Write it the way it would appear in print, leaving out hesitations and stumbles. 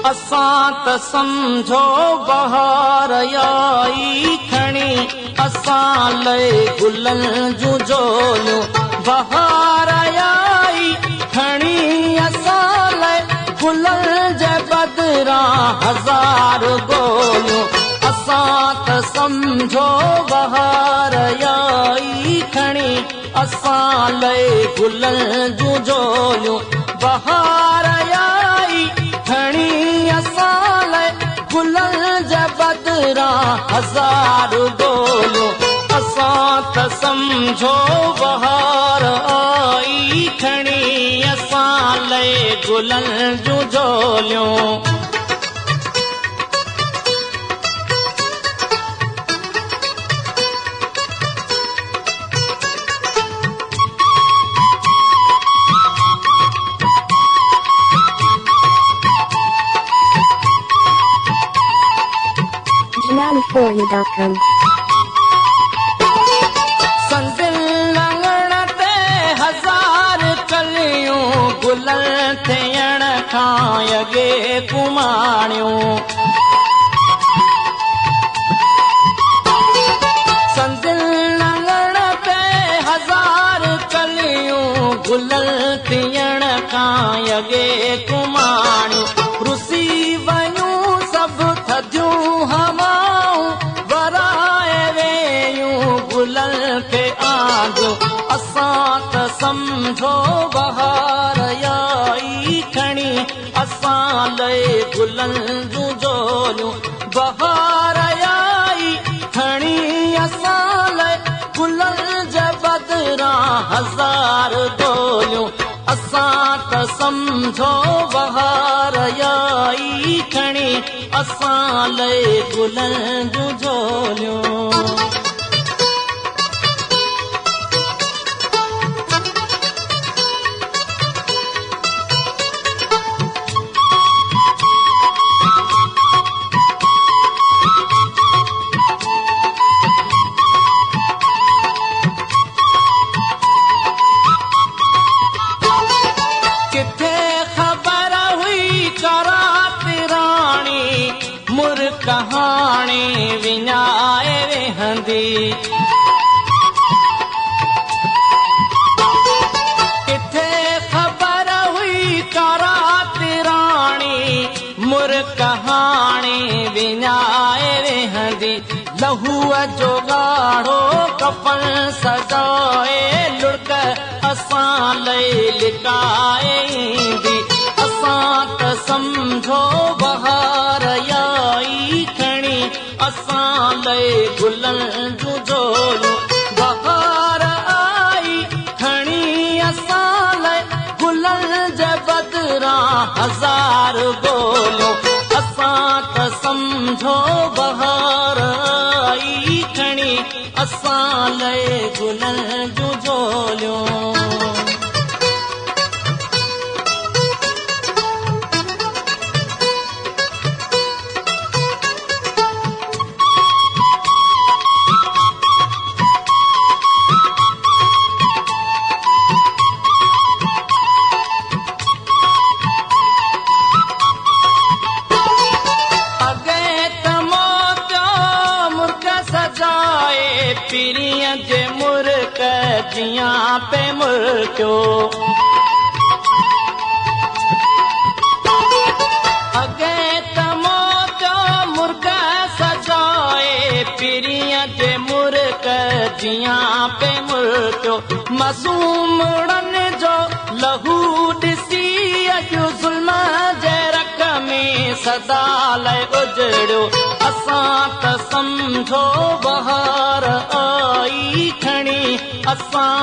असां त सम्झो बहार आई खणी असां लाइ गुलनि जूं झोलियूं। बहार आई खणी असां लाइ गुलनि जे बदिरां हज़ार ॻोलियूं। असां त सम्झो बहार आई खणी असां लाइ गुलनि जूं झोलियूं। बहार आई खणी असां लाइ गुलनि जे बदिरां हज़ार ॻोलियूं। असां त सम्झो बहार आई खणी असां लाइ गुलनि जूं झोलियूं। Jalali4u.com. संदिल लंगण ते हज़ार कलियूं गुलनि थियण खां अॻे कुमाणियूं। संदिल लंगण ते हज़ार कलियूं गुलनि थियण खां अॻे कुमाणियूं। रुसी वयूं सभु थधियूं हवाऊं वराए वेयूं गुलनि खे आंदियूं। असां त सम्झो बहार आई खणी असां लाइ गुलनि जूं झोलियूं। बहार आई खणी असां लाइ गुलनि जे बदिरां हज़ार ॻोलियूं। असां त सम्झो बहार आई खणी असां लाइ गुलनि जूं झोलियूं। किथे ख़बर हुई करात राणी मुर कहाणी विञाए वेहंदी। किथे ख़बर हुई करात राणी मुर कहाणी विञाए वेहंदी। लहूअ जो ॻाढ़ो कफन सजाए लुड़क असां लाइ लिकाए ईंदी। असां त सम्झो बहार आई खणी असां लाइ गुलनि जूं झोलियूं। बहार आई खणी असां लाइ गुलनि जे बदिरां हज़ार ॻोलियूं। असां त सम्झो बहार आई खणी असां लाइ गुलनि जूं झोलियूं। पीरीअ जे मुर्क जियां पे मुर्कियो। अॻे त मोतियो मुर्क सजाए पीरीअ जे मुर्क जियां पे मुर्कियो। मासूमड़नि जो लहू ॾिसी अॼु ज़ुल्म जे रक में सदा लाइ उजड़ियो। असां त सम्झो बहार आई खणी असां